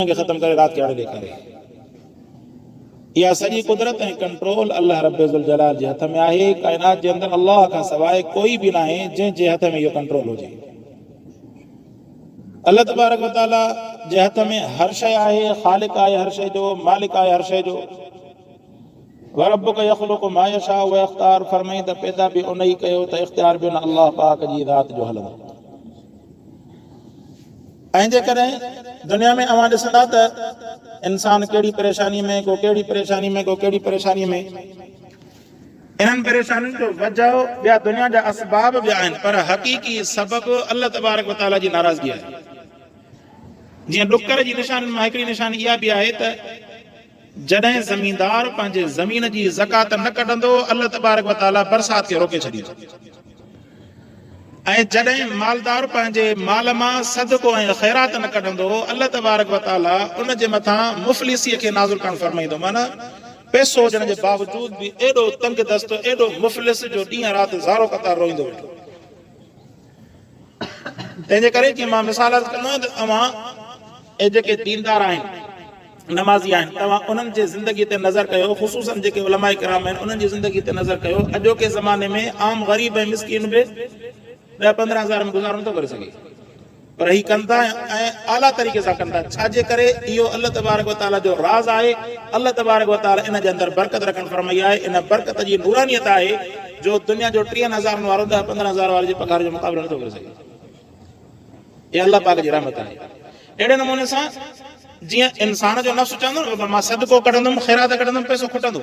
کي ختم ڪري رات کي آڻي ڏيکاري. اها سڄي قدرت ۽ ڪنٽرول الله رب ذوالجلال جي هٿ ۾ آهي. ڪائنات جي اندر الله کان سواء ڪوئي به ناهي جنهن جي هٿ ۾ اهو ڪنٽرول هجي. الله تبارڪ وتعاليٰ جي هٿ ۾ هر شيء آهي، خالق آهي هر شيء جو، مالڪ آهي هر شيء جو. وربک يخلق ما يشاء ويختار فرمائين ته پيدا به ان ئي ڪيو ته اختيار به ان الله پاڪ جي ذات جو هلندو. ۽ جيڪڏهن دنيا ۾ اوهان ڏسندا ته انسان ڪهڙي پريشاني ۾ ڪو ڪهڙي پريشاني ۾ ڪو ڪهڙي پريشاني ۾ انهن پريشانين جو وجه ٻيا دنيا جا اسباب به آهن پر حقيقي سبب الله تبارڪ وتعالي جي ناراضگي آهي. جيئن ڏڪر جي نشانين مان هڪڙي نشاني اها به آهي ته جڏهن زميندار پنهنجي زمين جي زڪوات نه ڪڍندو، الله تبارڪ و تعاليٰ برسات کي روڪي ڇڏيندو ۽ جڏهن مالدار پنهنجي مال مان صدقو ۽ خيرات نه ڪڍندو، الله تبارڪ و تعاليٰ ان جي مٿان مفلسيء کي نازل ڪرڻ فرمائيندو، معنيٰ پئسو هجڻ جي باوجود به ايڏو تنگ دست، ايڏو مفلس جو ڏينهن رات زارو قطار روئيندو ويٺو. تنهن جي ڪري جيئن مان مثال عرض ڪندو آهيان ته اوهان اهي جيڪي ديندار آهن، نمازي آهن، توهان انهن جي زندگي تي نظر ڪيو، خصوصاً جيڪي علماء ڪرام آهن انهن جي زندگي تي نظر ڪيو، اڄوڪي زماني ۾ عام غريب ۽ مسڪين به ڏهه 15 هزار ۾ گذارو نٿو ڪري سگهي، پر هي ڪن ٿا ۽ اعليٰ طريقي سان ڪن ٿا، ڇا جي ڪري؟ اهو الله تبارڪ وتعاليٰ جو راز آهي، الله تبارڪ وتعاليٰ ان جي اندر برڪت رکڻ فرمائي آهي، ان برڪت جي نورانيت آهي جو دنيا جو ٽيهن هزارن وارو ڏهه 15 هزار واري جي پگهار جو مقابلو نٿو ڪري سگهي. اها الله پاڪ جي رحمت آهي. اهڙي نموني سان جيئن انسان جو نفس چوندو نه بابا مان صدقو ڪڍندم، خيرات ڪڍندم، پئسو کٽندو.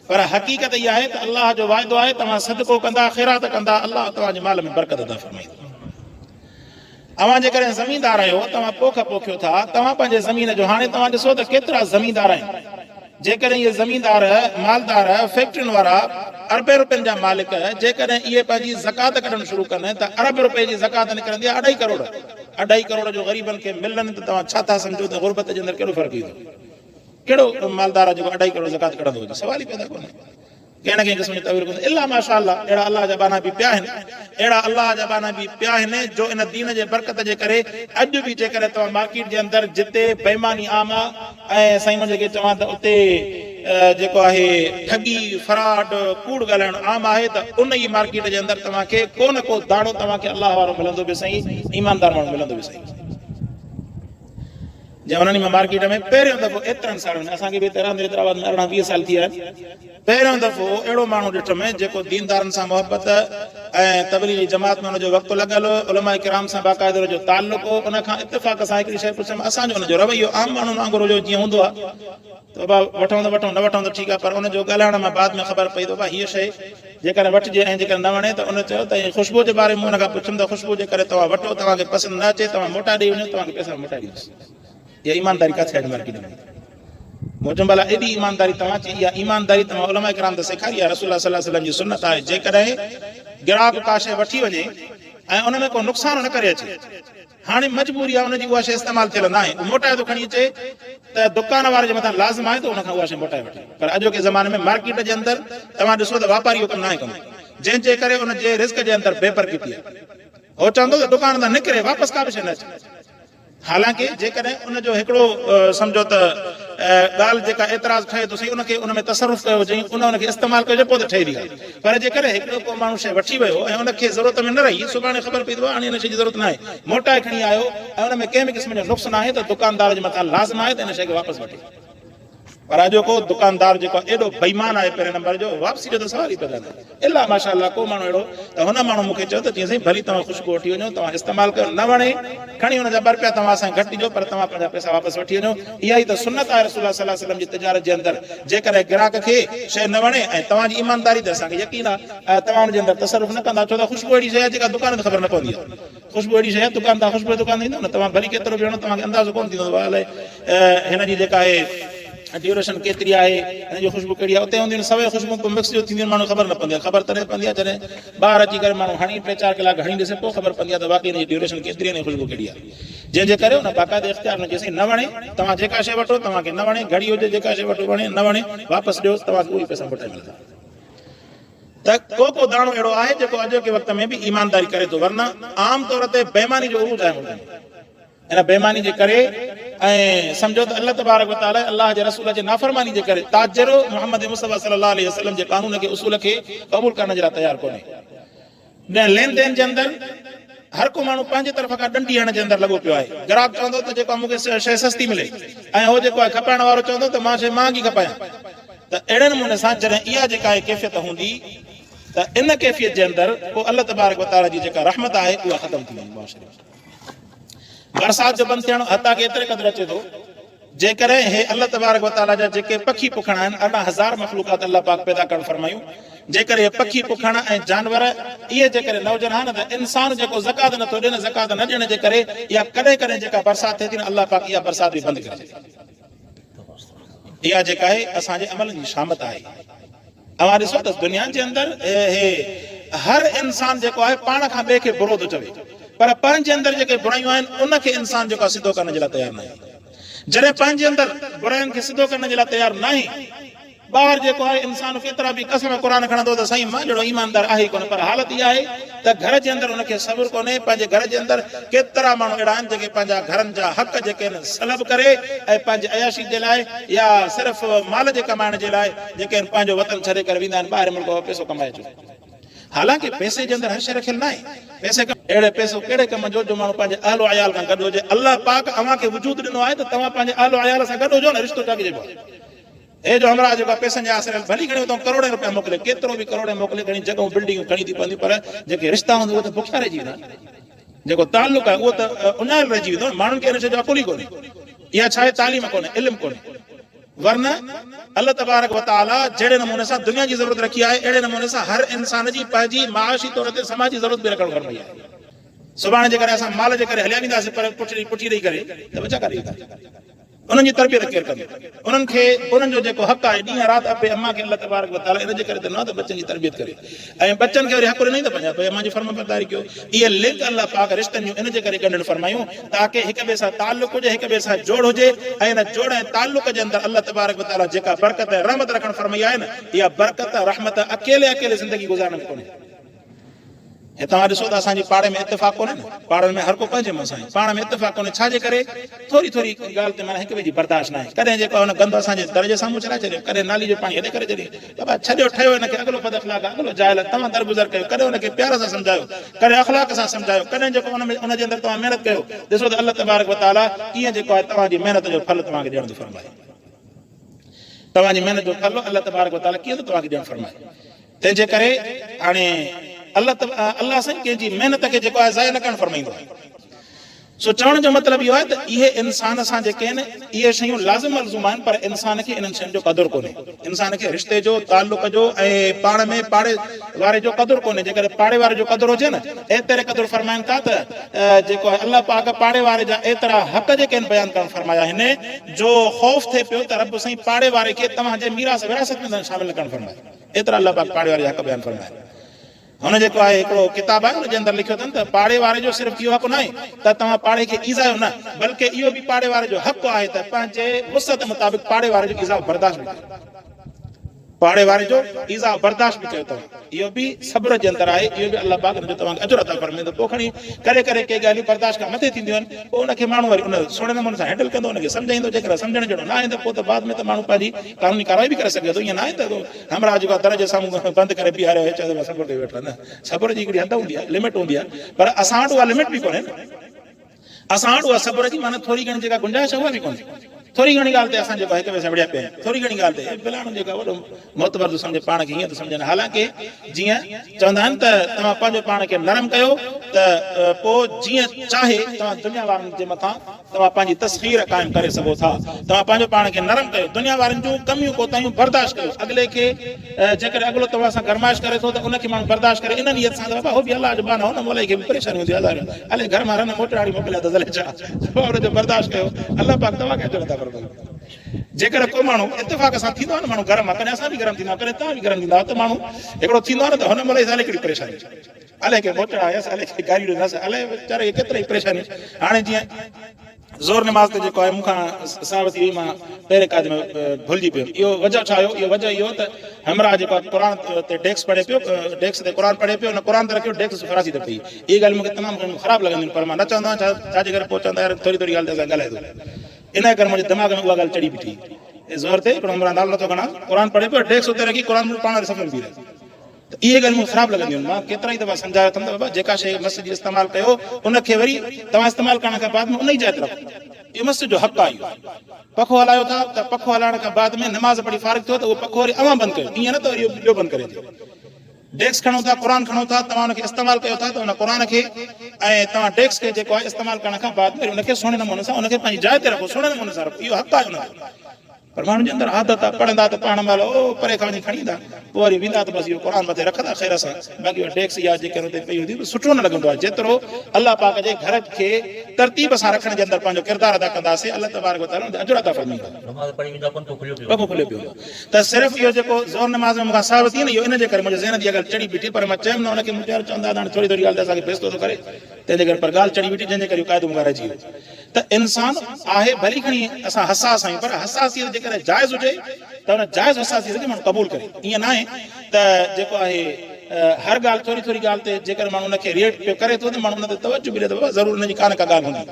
پر حقيقت اها آهي ته الله جو وعدو آهي توهان صدقو ڪندا، خيرات ڪندا، الله توهان جي مال ۾ برڪت عطا فرمائيندو. اوهان جيڪڏهن زميندار آهيو، توهان پوک پوکيو ٿا، توهان پنهنجي زمين جو هاڻي توهان ڏسو ته ڪيترا زميندار آهن. جيڪڏهن اهي زميندار، مالدار، فيڪٽرين وارا، اربين روپين جا مالڪ جيڪڏهن اهي پنهنجي زڪوات ڪڍڻ شروع ڪن ته ارب روپئي جي زڪوات نڪرندي آهي اڍائي ڪروڙ. اڍائي ڪروڙ جو غريبن کي ملن ته توهان ڇا ٿا سمجهو ته غربت جي اندر ڪهڙو فرق ايندو؟ ڪهڙو مالدار آهي جيڪو اڍائي ڪروڙ زڪوات ڪڍندو هجي؟ سوال ئي پيدا ڪونهي. ڪنهن نه ڪنهن قسم جو تاويل ڪندو الا ماشاء الله اهڙا الله جا ٻانها به پيا آهن اهڙا الله جا ٻانها به پيا آهن جو ان دين جي برڪت جي ڪري اڄ به جيڪڏهن توهان مارڪيٽ جي اندر جتي بيماني عام آ ۽ سائين مان جيڪي چوان ته اتي جيڪو آهي ٺڳي فراڊ ڪوڙ ڳالهائڻ عام آهي ته ان ئي مارڪيٽ جي اندر توهان کي ڪو نه ڪو داڻو توهان کي الله وارو ملندو به سائين ايماندار ماڻهو ملندو به سائين. جنهن انهن مان مارڪيٽ ۾ پهريون دفعو ايترن سالن ۾ اسان کي به هتي رهندي حيدرآباد ۾ 18 20 سال ٿي ويا آهن پهريون دفعو اهڙو ماڻهو ڏٺم جيڪو ديندارن سان محبت ۽ تبليغي جماعت ۾ ان جو وقت لڳل هو علماء ڪرام سان باقاعده ان جو تعلق هو ان کان اتفاق سان هڪڙي شيء پڇيم اسان جو ان جو رويو عام ماڻهن وانگر هجو جيئن هوندو آهي ته بابا وٺون ته وٺون نه وٺون ته ٺيڪ آهي پر ان جو ڳالهائڻ مان بعد ۾ خبر پئي ته بابا هيء شيء جيڪڏهن وٺجي ۽ جيڪڏهن نه وڻي ته ان چيو ته هي خوشبو جي باري ۾ مون ان کان پڇيم ته خوشبو جي ڪري توهان وٺو توهان کي پسند نه اچي توهان موٽائي ڏئي وڃو توهان کي پئسا موٽائي ڏيندس. اها ايمانداري ڪاٿي آهي مارڪيٽ ۾؟ مون چيم ڀلا ايڏي ايمانداري توهان چي اها ايمانداري توهان علماء ڪرام ته سيکاري آهي رسول الله صلي الله عليه وسلم جي سنت آهي جيڪڏهن گراهڪ ڪا شيء وٺي وڃي ۽ ان ۾ ڪو نقصان نه ڪري اچي هاڻي مجبوري آهي ان جي اها شيء استعمال ٿيل ناهي، هو موٽائي ٿو کڻي اچي ته دڪان واري جي مٿان لازم آهي ته ان کان اها شيء موٽائي وٺي. پر اڄوڪي زماني ۾ مارڪيٽ جي اندر توهان ڏسو ته واپاري اهو ڪم ناهي ڪندو، جنهن جي ڪري ان جي رزق جي اندر بي برڪتي آهي. هو چوندو ته دڪان تان نڪري واپس ڪا به شيء نه اچي. حالانڪه جيڪڏهن ان جو هڪڙو سمجهو ته ڳالهه جيڪا اعتراض ٺهي ٿو سهي ان کي ان ۾ تصرف ڪيو هجي ان ان کي استعمال ڪيو هجي پوء ته ٺهي ٿي ڳالهه پر جيڪڏهن هڪڙو ڪو ماڻهو شيء وٺي ويو ۽ ان کي ضرورت ۾ نه رهي سڀاڻي خبر پئي ته هاڻي ان شيء جي ضرورت ناهي موٽائي کڻي آيو ۽ ان ۾ ڪنهن به قسم جو نقص ناهي ته دڪاندار جي مٿان لازم آهي ته ان شيء کي واپس وٺي. پر اڄوڪو دڪاندار جيڪو ايڏو بيمان آهي پهرين نمبر جو واپسي جو ته سوال ئي پيدا نه ٿئي الا ماشاء الله ڪو ماڻهو اهڙو ته هن ماڻهو مون کي چيو ته چيائين سائين ڀلي توهان خوشبو وٺي وڃو توهان استعمال ڪيو نه وڻي کڻي ان جا ٻه رپيا توهان اسان کي گهٽ ڏجو پر توهان پنهنجا پئسا واپس وٺي وڃو اها ئي ته سنت آهي رسول الله صلي الله عليه وسلم جي تجارت جي اندر جيڪڏهن گراهڪ کي شيء نه وڻي ۽ توهان جي ايمانداري تي اسان کي يقين آهي توهان ان جي اندر تصرف نه ڪندا ڇو ته خوشبو اهڙي شيء آهي جيڪا دڪان تي خبر نه پوندي آهي. خوشبو اهڙي شيء آهي دڪان تان خوشبو جي دڪان تي ايندو نه توهان ڀلي ڪيترو به هڻو توهان کي اندازو ڪونه ٿيندو ته الائي هن جي جيڪا آهي ڊيوريشن ڪيتري آهي هن جي خوشبو ڪهڙي آهي اتي هونديون آهن سوين خوشبو پوء مڪس جو ٿينديون آهن ماڻهو کي خبر نه پوندي آهي خبر تڏهن پوندي آهي جڏهن ٻاهر اچي ڪري ماڻهو هڻي ٽي چار ڪلاڪ هڻي ڏسي پوء خبر پوندي آهي ته واقعي هن جي ڊيوريشن ڪيتري آهي ۽ خوشبو ڪهڙي آهي جنهن جي ڪري ان باقاعده اختيار نه جيسين نه وڻي توهان جيڪا شيء وٺو توهان کي نه وڻي گهڙي هجي جيڪا شيء وٺو وڻي نه وڻي واپس ڏيو توهان کي اهي پئسا موٽائي ملندا. ته ڪو ڪو داڻو اهڙو آهي جيڪو اڄوڪي وقت ۾ به ايمانداري ڪري ٿو ورنه عام طور تي بيماني جو عروج آهي ملڪ ۾ ان بيماني جي ڪري ۽ سمجهو ته الله تبارڪ و تعالي الله جي رسول جي نافرماني جي ڪري تاجر محمد مصطفيٰ صلي الله عليه وسلم جي قانون کي اصول کي قبول ڪرڻ جي لاء تيار ڪونهي. لين دين جي اندر هر ڪو ماڻهو پنهنجي طرف کان ڏنڊي هڻڻ جي اندر لڳو پيو آهي. گراهڪ چوندو ته جيڪو مون کي شيء سستي ملي ۽ هو جيڪو آهي کپائڻ وارو چوندو ته مان شيء مهانگي کپايان ته اهڙي نموني سان جڏهن اها جيڪا آهي ڪيفيت هوندي ته ان ڪيفيت جي اندر پوء الله تبارڪ وتعاليٰ جي جيڪا رحمت آهي اها ختم ٿي ويندي معاشري ۾. برسات جو بند ٿيڻ حتيٰ ڪه ايتري قدر اچي ٿو جيڪڏهن هي الله تبارڪ وتعاليٰ جا جيڪي پکي پکڻ آهن 18,000 مخلوقات الله پاڪ پيدا ڪرڻ فرمايون جيڪڏهن هي پکي پکڻ ۽ جانور اهي جيڪڏهن نه هجن ها نه ته انسان جيڪو زڪوات نٿو ڏي نه زڪوات نه ڏيڻ جي ڪري اها ڪڏهن ڪڏهن جيڪا برسات ٿئي ٿي نه الله پاڪ اها برسات به بند ڪري ڇڏي اها جيڪا آهي اسان جي عملن جي شامت آهي. اوهان ڏسو ته دنيا جي اندر اهي هر انسان جيڪو آهي پاڻ کان ٻئي کي برو ٿو چوي پر پنهنجي اندر جيڪي برايون آهن ان کي انسان جيڪو آهي سڌو ڪرڻ جي لاء تيار ناهي. جڏهن پنهنجي اندر براين کي سڌو ڪرڻ جي لاء تيار ناهي ٻاهر جيڪو آهي انسان ڪيترا به قسم قرآن کڻندو ته سائين مان جهڙو ايماندار آهي ئي ڪونه پر حالت اها آهي ته گهر جي اندر ان کي صبر ڪونهي، پنهنجي گهر جي اندر ڪيترا ماڻهو اهڙا آهن جيڪي پنهنجا گهرن جا حق جيڪي آهن سلب ڪري ۽ پنهنجي عياشي جي لاء يا صرف مال جي ڪمائڻ جي لاء جيڪي آهن پنهنجو وطن ڇڏي ڪري ويندا آهن ٻاهر ملڪ پئسو ڪمائي اچو حالانڪه پئسي جي اندر هر شيء رکيل ناهي پئسي اهڙي پئسو ڪهڙي ڪم جو جو ماڻهو پنهنجي اهل و عيال کان گڏ هجي الله پاڪ اوهان کي وجود ڏنو آهي ته توهان پنهنجي اهل و عيال سان گڏ هجو نه رشتو ڇا کي چئبو آهي. هي جو همراهه جيڪو آهي پئسن جي آسري ڀلي کڻي اتان ڪروڙين روپيا موڪلي، ڪيترو به ڪروڙين موڪلي گهڻي جڳهون بلڊنگون کڻي ٿي پونديون پر جيڪي رشتا هوندا اهي ته بکيا رهجي ويندا نه. جيڪو تعلق آهي اهو ته اڃايل رهجي ويندو نه. ماڻهن کي ان شيء جو عقل ئي ڪونهي. اها ڇا آهي تعليم ڪونهي، علم ڪونهي. ورنه الله تبارڪ وتعاليٰ جهڙي نموني سان دنيا جي ضرورت رکي آهي اهڙي نموني سان هر انسان جي پنهنجي معاشي طور تي سماجي ضرورت به رکڻ فرمائي آهي. سڀاڻي جيڪڏهن اسان مال جي ڪري هليا وينداسين پر پٺي ڏئي ڪري ته ٻچا ڪاڏي ويندا؟ انهن جي تربيت ڪير ڪندو؟ انهن کي انهن جو جيڪو حق آهي ڏينهن رات ابي امان کي الله تبارڪ وتعالي ان جي ڪري ته نه ته ٻچن جي تربيت ڪري ۽ ٻچن کي وري حق ڏنائين ته پنهنجا ابي امان جي فرمانبرداري ڪيو. اهي لنڪ الله پاڪ رشتن جون ان جي ڪري ڳنڍڻ فرمايون تاڪه هڪ ٻئي سان تعلق هجي هڪ ٻئي سان جوڙ هجي ۽ ان جوڙ ۽ تعلق جي اندر الله تبارڪ وتعالي جيڪا برڪت ۽ رحمت رکڻ فرمائي آهي نه اها برڪت رحمت اڪيلي اڪيلي زندگي گذارڻ ۾ ڪونهي. هي توهان ڏسو ته اسان جي پاڙي ۾ اتفاق ڪونهي نه، پاڙن ۾ هر ڪو پنهنجي منهن سان آهي، پاڻ ۾ اتفاق ڪونهي ڇا جي ڪري ٿوري ٿوري ڳالهه تي معنيٰ هڪ ٻئي جي برداشت ناهي، ڪڏهن جيڪو آهي ان گند اسان جي در جي سامهون اڇلائي ڇڏيو، ڪڏهن نالي جو پاڻي هيڏي ڪري ڇڏيو، بابا ڇڏيو ٺهيو هن کي اڳلو بد اخلاق آهي اڳلو جاهل آهي، توهان درگذر ڪيو، ڪڏهن ان کي پيار سان سمجهايو، ڪڏهن اخلاق سان سمجهايو، ڪڏهن جيڪو ان ۾ ان جي اندر توهان محنت ڪيو، ڏسو ته الله تبارڪ وتعاليٰ ڪيئن جيڪو آهي توهان جي محنت جو ڦل توهان کي ڏيڻ ٿو فرمائي. توهان جي محنت جو ڦل الله تبارڪ وتعاليٰ ڪيئن ٿو توهان کي ڏيڻ فرمائي. تنهن جي ڪري هاڻي الله الله سائين ڪنهن جي محنت کي جيڪو آهي ضايع نه ڪرڻ فرمائيندو آهي. سو چوڻ جو مطلب اهو آهي ته اهي انسان سان جيڪي آهن اهي شيون لازم ملزوم آهن پر انسان کي انهن شين جو قدر ڪونهي. انسان کي رشتي جو، تعلق جو ۽ پاڻ ۾ پاڙي واري جو قدر ڪونهي. جيڪڏهن پاڙي واري جو قدر هجي نه ايتري قدر فرمائن ٿا ته جيڪو آهي الله پاڪ پاڙي واري جا ايترا حق جيڪي آهن بيان ڪرڻ فرمايا آهن جو خوف ٿئي پيو ته رب سائين پاڙي واري کي توهان جي ميراث وراثت ۾ شامل نه ڪرڻ فرمائي. ايترا الله پاڪ پاڙي واري جا حق بيان فرمايا. هن جيڪو آهي هڪڙو ڪتاب آهي ان جي اندر لکيو اٿن ته پاڙي واري جو صرف اهو حق ناهي ته توهان پاڙي کي ايذايو نه بلڪه اهو به پاڙي واري جو حق آهي ته پنهنجي وسعت مطابق پاڙي واري جو ايذاء برداشت به ڪيو. پاڙي واري جو ايذاء برداشت به ڪيو توهان اهو به صبر جي اندر آهي اهو به الله پاڪ ان جو توهان کي اجر عطا فرمائيندو پوء کڻي ڪڏهن ڪڏهن ڪي ڳالهيون برداشت کان مٿي ٿينديون آهن پوء ان کي ماڻهو وري ان سهڻي نموني سان هينڊل ڪندو ان کي سمجهائيندو جيڪڏهن سمجهڻ جهڙو نه آهي ته پوء ته بعد ۾ ته ماڻهو پنهنجي قانوني ڪارروائي به ڪري سگهي ٿو ائين نه آهي ته همراهه جيڪو در جي سامهون بند ڪري بيهاريو آهي چئي ٿو مان صبر ڪيو ويٺو آهيان نه صبر جي هڪڙي حد هوندي آهي لمٽ هوندي آهي پر اسان وٽ اها لمٽ به ڪونهي نه اسان وٽ اها صبر جي معنيٰ ٿوري گهڻي جيڪا گنجائش آهي اها به ڪونهي ٿوري گهڻي ڳالهه تي اسان جيڪو هڪ ٻئي سان وڙهيا پيا آهيون ٿوري گهڻي ڳالهه تي فلاڻو جيڪو وڏو معتبر ٿو سمجهي پاڻ کي هيئن ٿو سمجهن حالانڪه جيئن چوندا آهن ته توهان پنهنجو پاڻ کي نرم ڪيو ته پوء جيئن چاهي توهان دنيا وارن جي مٿان توهان پنهنجي تسخير قائم ڪري سگهو ٿا. توهان پنهنجو پاڻ کي نرم ڪيو. دنيا وارن جون ڪميون ڪوتاهيون برداشت ڪيو. اڳلي کي جيڪڏهن اڳلو توهان سان گرمائش ڪري ٿو ته ان کي ماڻهو برداشت ڪري ان نيت سان ته بابا هو به الله جو ٻانهو هو نه مولائي کي به پريشانيون هونديون هزاريون الائي گهر مان رن موٽراڙي موڪليا اٿس الائي ڇا توهان ان جو برداشت ڪيو الله پاڪ توهان کي اجر عطا فرمائيندو. جيڪڏهن ڪو ماڻهو اتفاق سان ٿيندو آهي نه ماڻهو گرم آهي ڪڏهن اسان به گرم ٿيندا آهيون ڪڏهن توهان به گرم ٿيندا آهيو ته ماڻهو هڪڙو ٿيندو آهي نه ته هن مولائي سان الائي ڪهڙي پريشاني الائي ڪي موچڙا آيس الائي ڪي گاريون ڏنس الائي ويچاري کي ڪيترا ئي پريشانيون هاڻي جيئن زور نماز تي جيڪو آهي مون کان سهو ٿي وئي مان پهرين قاعدي ۾ ڀلجي پيم اهو وجه ڇا هيو اهو وجه اهو ته همراهه جيڪو آهي قرآن تي ڊيڪس پڙهي پيو ڊيڪس تي قرآن پڙهي پيو ان قرآن تي رکيو ڊيڪس فراسي تي پئي اهي ڳالهيون مون کي تمام گهڻيون خراب لڳنديون پر مان نه چوندو آهيان ڇا جي ڪري پوء چوندا يار ٿوري ٿوري ڳالهه تي اسان ڳالهائي ٿو. انهيء ڪري منهنجي دماغ ۾ اها ڳالهه چڙهي بيٺي. زور تي هڪڙو همراهه نالو نٿو کڻان، قرآن پڙهي پيو، ڊيسڪ اتي رکي قرآن پاڻ واري صف ۾ بيهي رهيو. ته اهي ڳالهيون مون کي خراب لڳنديون آهن. مان ڪيترائي دفعا سمجهايو اٿم ته بابا جيڪا شيء مسجد جي استعمال ڪيو ان کي وري توهان استعمال ڪرڻ کان بعد ۾ ان ئي جاء تي رکو. اهو مسجد جو حق آهي. اهو پکو هلايو ٿا ته پکو هلائڻ کان بعد ۾ نماز پڙهي فارغ ٿيو ته اهو پکو وري اوهان بند ڪيو ائين نه ته وري اهو ٻيو بند ڪري اچي. ڊيسڪ کڻو ٿا قرآن کڻو ٿا توهان ان کي استعمال ڪيو ٿا ته ان قرآن کي ۽ توهان ڊيسڪ کي جيڪو آهي استعمال ڪرڻ کان بعد ۾ وري ان کي سهڻي نموني سان ان کي پنهنجي جاء تي رکو سهڻي نموني سان رکو اهو حق آهي ان جو. پر ماڻهن جي اندر عادت آ پڙهندا ته پاڻ مهل او پري کان وڃي کڻي ايندا پوء وري ويندا ته بس اهو قرآن مٿي رکندا خير سان باقي اها ڊيڪس يا جيڪر اتي پئي هوندي ته سٺو نه لڳندو آهي جيترو الله پاڪ جي گهر کي ترتيب سان رکڻ جي اندر پنهنجو ڪردار ادا ڪنداسين الله تبارڪ وتعالي ان جو اجر عطا فرمائيندو. نماز پڙهي ويندا پنکو کليو پيو پنکو کليو پيو هوندو ته صرف اهو جيڪو ظهر نماز ۾ مون کان سهو ٿي نه اهو ان جي ڪري منهنجي ذهن تي اها ڳالهه چڙهي بيٺي پر مان چيم نه ان کي مون چيو چوندا ته هاڻي ٿوري ٿوري ڳالهه تي اسان کي بيستو ٿو ڪري تنهن جي ڪري پر ڳالهه چڙهي بيٺي جنهن جي ڪري اهو قاعدو مون کان رهجي ويو. ته انسان آهي ڀلي کڻي اسان حساس آهيون پر حساسيت جيڪڏهن جائز هجي ته ان جائز حساسيت کي ماڻهو قبول ڪري ائين ناهي ته جيڪو آهي هر ڳالهه ٿوري ٿوري ڳالهه تي جيڪڏهن ماڻهو ان کي ريئيڪٽ پيو ڪري ٿو ته ماڻهو ان تي توجه به ڏي ته بابا ضرور ان جي ڪا نه ڪا ڳالهه هوندي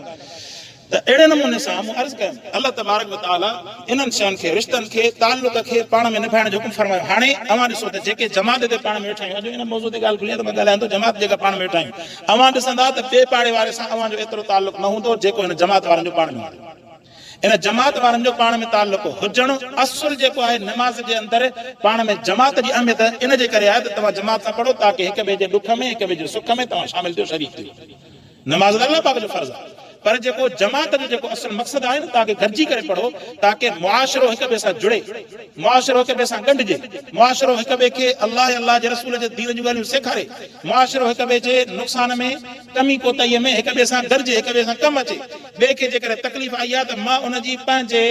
ته اهڙي نموني سان مون عرض ڪيم الله تبارڪ وتعالي انهن شين کي رشتن کي تعلق کي پاڻ ۾ نڀائڻ جو حڪم فرمايو هاڻي اوهان ڏسو ته جيڪي جماعت تي پاڻ ۾ ويٺا آهيون اڄ ان موضوع تي ڳالهه کلي آهي ته مان ڳالهايان ٿو جماعت جيڪا پاڻ ۾ ويٺا آهيون اوهان ڏسندا ته ٻئي پاڙي واري سان اوهان جو ايترو تعلق نه هوندو جيڪو هن جماعت وارن جو پاڻ ۾ هوندو. ان جماعت وارن جو پاڻ ۾ تعلق هجڻ اصل جيڪو آهي نماز جي اندر پاڻ ۾ جماعت جي اهميت ان جي ڪري آهي ته توهان جماعت سان پڙهو تاڪه هڪ ٻئي جي ڏک ۾ هڪ ٻئي جي سک ۾ توهان شامل ٿيو شريڪ ٿيو. نماز ته الله پاڪ جو فرض آهي پر جيڪو جماعت جو جيڪو اصل مقصد آهي نه تاڪه گڏجي ڪري پڙهو تاڪه معاشرو هڪ ٻئي سان جڙي معاشرو هڪ ٻئي سان ڳنڍجي معاشرو هڪ ٻئي کي الله ۽ الله جي رسول جي دين جون ڳالهيون سيکاري معاشرو هڪ ٻئي جي نقصان ۾ ڪمي ڪوتاهي ۾ هڪ ٻئي سان گڏجي هڪ ٻئي سان ڪم اچي ٻئي کي جيڪڏهن تڪليف آئي آهي ته مان ان جي پنهنجي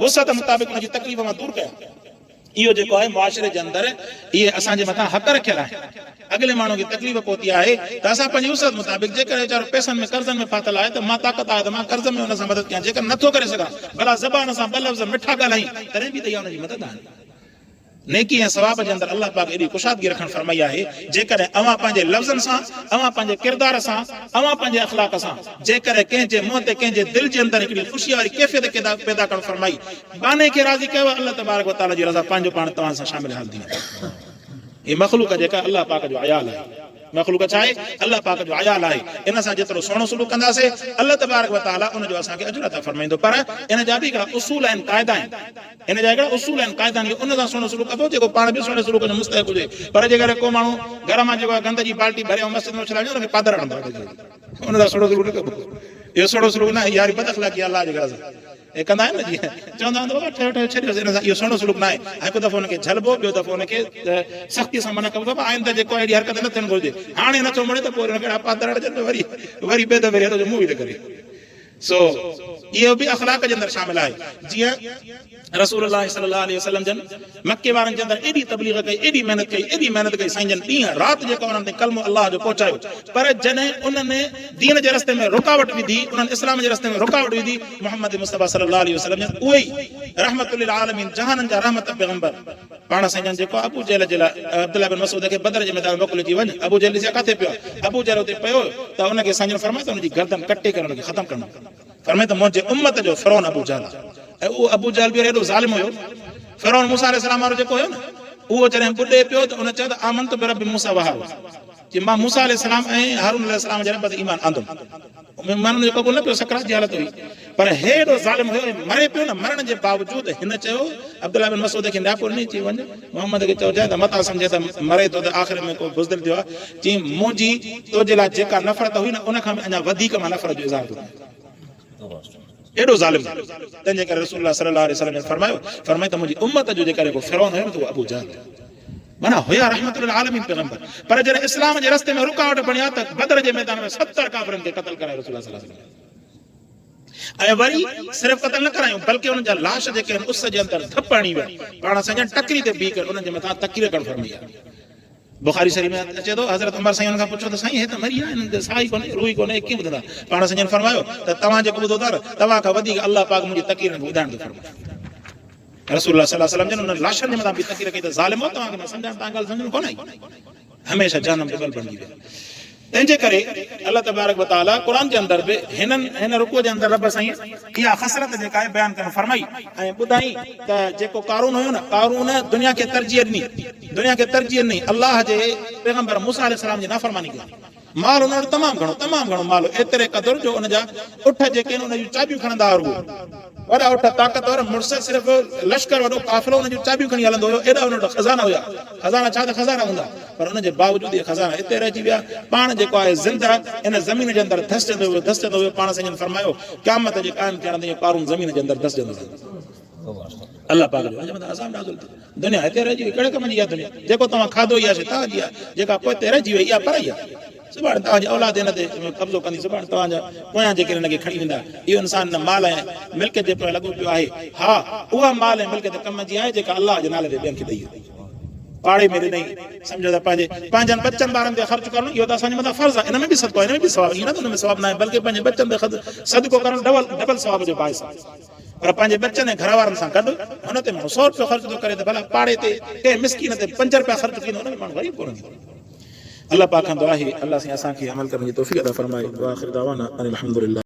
وسعت مطابق ان جي تڪليف مان دور ڪيان. اهو جيڪو آهي معاشري جي اندر اهي اسان جي مٿان حق رکيل آهن. اڳلي ماڻهو کي تڪليف پهتي آهي ته اسان پنهنجي وسعت مطابق جيڪڏهن ويچارو پئسن ۾ قرضن ۾ ڦاٿل آهي ته مان طاقت آهي ته مان قرض ۾ ان سان مدد ڪيان جيڪڏهن نٿو ڪري سگهان ڀلا زبان سان ٻه لفظ مٺا ڳالهائين تڏهن به ته اها ان جي مدد آهي. نيڪي ۽ ثواب جي اندر الله پاڪ ايڏي ڪشادگي رکڻ فرمائي آهي جيڪڏهن اوهان پنهنجي لفظن سان اوهان پنهنجي ڪردار سان اوهان پنهنجي اخلاق سان جيڪڏهن ڪنهن جي منهن تي ڪنهن جي دل جي اندر هڪڙي خوشي واري ڪيفيت پيدا ڪرڻ فرمائي ٻانهي کي راضي ڪيو الله تبارڪ وتعالي جي رضا پنهنجو پاڻ توهان سان شامل حال ٿي ويندي. هي مخلوق جيڪا الله پاڪ جو عيال آهي. مخلوق ڇا آهي؟ الله پاڪ جو عيال آهي. ان سان جيترو سهڻو سلوڪ ڪنداسين الله تبارڪ وتعالي ان جو اسان کي اجر عطا فرمائيندو. پر ان جا به هڪڙا اصول آهن قاعدا آهن. ان جا هڪڙا اصول آهن قاعدا آهن ان سان سهڻو سلوڪ ڪبو جيڪو پاڻ به سهڻي سلوڪ جو مستحق هجي. پر جيڪڏهن ڪو ماڻهو گهر مان جيڪو آهي گند جي بالٽي ڀري ۽ مسجد ۾ اڇلائي وڃي ان کي پادر هڻندا. ان سان سهڻو سلوڪ نه ڪبو. اهو سهڻو سلوڪ نه آهي يار بد اخلاقي آهي الله جي گهر سان. اهي ڪندا آهن نه جيئن چوندا آهن ته بابا ٺهيو ٺهيو ڇڏيوس ان سان اهو سهڻو سلوڪ ناهي هڪ دفعو ان کي جهلبو ٻيو دفعو ان کي سختي سان منع ڪبو بابا آئنده جيڪو اهڙي حرڪت نه ٿيڻ گهرجي هاڻي نٿو مڙي ته پوء ان کي اهڙا پادر هڻجن جو وري وري ٻئي دفعي هٿ جو منهن ئي نه ڪري سو اهو به اخلاق جي اندر شامل آهي جيئن رسول الله صلي الله عليه وسلم جن مڪي وارن جي اندر ايڏي تبليغ ڪئي، ايڏي محنت ڪئي، ايڏي محنت ڪئي، سائين جن ڏينهن رات جيڪو انهن تائين ڪلمو الله جو پهچايو، پر جڏهن انهن دين جي رستي ۾ رڪاوٽ وڌي، انهن اسلام جي رستي ۾ رڪاوٽ وڌي، محمد مصطفيٰ صلي الله عليه وسلم جن اهي ئي رحمت للعالمين جهانن جا رحمت پيغمبر پاڻ سائين جن جيڪو ابو جهل جي لاء عبدالله بن مسعود کي بدر جي ميدان ۾ موڪليو چي وڃ ابو جهل ڏسيان ڪاٿي پيو آهي، ابو جهل اتي پيو هيو ته ان کي سائين جن فرمايو ته ان جي گردن ڪٽي ڪري ان کي ختم ڪرڻو فرمايو ته منهنجي امت جو فرعون ابو جهل آهي ۽ اهو ابو جهل به ايڏو ظالم هيو فرعون موسيٰ عليه السلام وارو جيڪو هيو نه اهو جڏهن ٻڏي پيو ته ان چيو ته آمنت برب موسيٰ وهارون چي مان موسيٰ عليه السلام ۽ هارون عليه السلام جي رب تي ايمان آندم ايمان ان جو قبول نه پيو سڪرات جي حالت هئي پر هيڏو ظالم هيو ۽ مري پيو نه مرڻ جي باوجود هن چيو عبدالله بن مسعود کي نياپو ڏني چي وڃ محمد کي چئجانء ته متان سمجهي ته مري ٿو ته آخر ۾ ڪو بزدل ٿيو آهي چي منهنجي تو جي لاء جيڪا نفرت هئي نه ان کان به اڃا وڌيڪ مان نفرت جو اظهار ٿو ڪيان ايڏو ظالم هو تنهن جي ڪري رسول الله صلي الله عليه وسلم جن فرمايو فرمائي ته منهنجي امت جو جيڪڏهن ڪو فرعون هيو نه ته اهو ابو جهل هيو معنيٰ هيا رحمت للعالمين پيغمبر پر جڏهن اسلام جي رستي ۾ رڪاوٽ بڻيا ته بدر جي ميدان ۾ 70 ڪافرن کي قتل ڪرائي رسول الله صلي الله عليه وسلم ۽ وري صرف قتل نه ڪرايون بلڪه انهن جا لاش جيڪي آهن اس جي اندر ڌپ هڻي ويا پاڻ سائين جن ٽڪري تي بيهي ڪري انهن جي مٿان تقرير ڪرڻ فرمائي بخاري شريف ۾ اچي ٿو حضرت عمر سائين انهن کان پڇيو ته سائين هي ته مري ويا انهن تي ساهه ئي ڪونهي روح ئي ڪونهي ڪيئن ٻڌندا پاڻ سائين جن فرمايو ته توهان جيڪو ٻڌو ٿا نه توهان کان وڌيڪ الله پاڪ منهنجي تقرير کي ٻڌائڻ ٿو فرمائي رسول الله صلي الله عليه وسلم جن انهن لاشن جي مٿان به تقرير ڪئي ته ظالمو توهان کي مان سمجهايان توهان ڳالهه سمجهه ۾ ڪونه آئي هميشه جهنم جو ٻل بڻجي ويا. تنهن جي ڪري الله تبارڪ و تعاليٰ قرآن جي اندر به هنن هن رڪوع جي اندر رب سائين اها خصلت جيڪا آهي بيان ڪرڻ فرمائي ۽ ٻڌائين ته جيڪو قارون هيو نه قارون دنيا کي ترجيح ڏني دنيا کي ترجيح ڏني الله جي پيغمبر موسيٰ عليه السلام جي نافرماني ڪئي مال ان وٽ تمام گهڻو تمام گهڻو مال هو ايتري قدر جو ان جا اٺ جيڪي آهن ان جون چاٻيون کڻندا هئا رڳو وڏا اٺ طاقتور مڙس صرف لشڪر وڏو قافلو ان جون چاٻيون کڻي هلندو هيو ايڏا ان وٽ خزانا هيا خزانا ڇا ته خزانا هوندا پر ان جي باوجود اهي خزانا اتي رهجي ويا پاڻ جيڪو آهي زنده ان زمين جي اندر ڌسجندو ويو ڌسجندو ويو پاڻ سائين جن فرمايو قيامت جي قائم ٿيڻ تائين قارون زمين جي اندر ڌسجندو رهندو الله پاڪ جو ان جي مٿان عذاب نازل ٿيو دنيا هتي رهجي وئي ڪهڙي ڪم جي اها دنيا جيڪو توهان کاڌو اها شيء توهان جي آهي جيڪا پوئتي رهجي وئي اها پرائي آهي سڀاڻي توهان جي اولاد هن تي قبضو ڪندي سڀاڻي توهان جا پويان جيڪي هن کي کڻي ويندا اهو انسان هن مال ۽ ملڪيت جي پويان لڳو پيو آهي ها اها مال ۽ ملڪيت ڪم جي آهي جيڪا الله جي نالي تي ٻين کي ڏئي پاڙي ۾ ڏنئي سمجهو ته پنهنجي پنهنجن ٻچن ٻارن تي خرچ ڪرڻ اهو ته اسان جي مٿان فرض آهي ان ۾ به صدقو آهي ان ۾ به ثواب ائين نه ته ان ۾ ثواب ناهي بلڪه پنهنجي ٻچن تي صدقو ڪرڻ ڊبل ڊبل ثواب جو باعث آهي پر پنهنجي ٻچن ۽ گهر وارن سان گڏ هن تي ماڻهو سو روپيو خرچ ٿو ڪري ته ڀلا پاڙي تي ڪنهن مسڪين تي پنج روپيا خرچ ٿيندو ان ۾ ماڻهو غريب ڪونه ٿيندو. الله پاڪ کان دعا آهي الله سائين اسان کي عمل ڪرڻ جي توفيق عطا فرمائي واخر دعوانا ان الحمدلله.